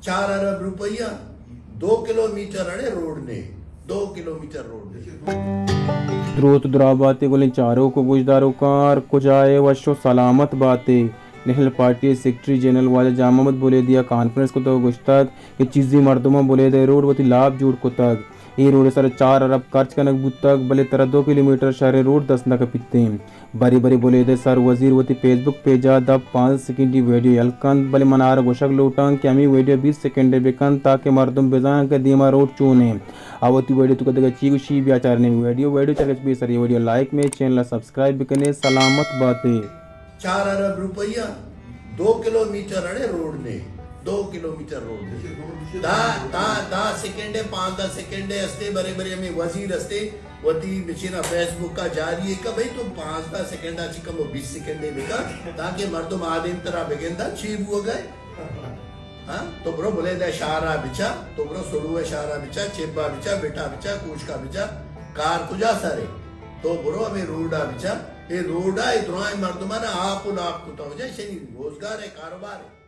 چار ارب روپیہ، دو کلومیٹر اڑے روڈ نے، دو کلومیٹر روڈ نے۔ دروت دراباتے گلیں چاروک و گوشداروکاں، ہر کجائے وش و سلامت باتے۔ نیشنل پارٹی سیکرٹری جنرل واجہ جان محمد بلیدی ء کانفرنس کتگ و گوشتگ کہ چیزی مردماں بلیدہ ء روڈ وتی لاپ جوڑ کتگ۔ اے روڈ ء سر چار ارب خرچ کنگ بوتگ، بلے ترا دو کلومیٹر شریں روڈ دست نہ کپیتیں۔ برے برے بلیدہ ء سر وزیر وتی فیس بک پیج ء دپ پانزدہ سیکنڈی ویڈیو یل کنت، بلے من آرا گوشگ لوٹاں کہ ہمے ویڈیو بیست سیکنڈ ء بہ کنت تاکہ مردم بزاناں کہ دیما روڈ چون انت۔ آ وتی ویڈیو توکا دگہ چی گوشی، بیا چاریں ویڈیو۔ ویڈیو چارگ ء پیسر اے ویڈیو لائک میں، چینل ء سبسکرائب بکنے۔ سلامت باتے۔ چار ارب روپیہ، دو کلومیٹر اڑے روڈ نے، دو کلومیٹر روڈ نے۔ دا، دا، دا سیکنڈ ہے، پانزدہ سیکنڈ ہے، ہستے برے برے ہمیں وزیر ہستے، وتی بچینا فیس بک کا جاری ہے کہ بھئی تو پانزدہ سیکنڈ آ چکم و بیس سیکنڈ ہے بکا، تاکہ مردم آدم ترا بگندا چی بو گئے۔ ہاں، تو برو بلیدہ شہرا بچا، تو برو سلوہ شہرا بچا، چیبا بچا، بٹا بچا، کوشکا بچا، کار کجا سرے؟ تو برو ہمیں روڈا بچا، اے روڈا اے درائیں مردمانا آپ و لاپ کتا وجہ شنی روزگار ہے، کاروبار ہے۔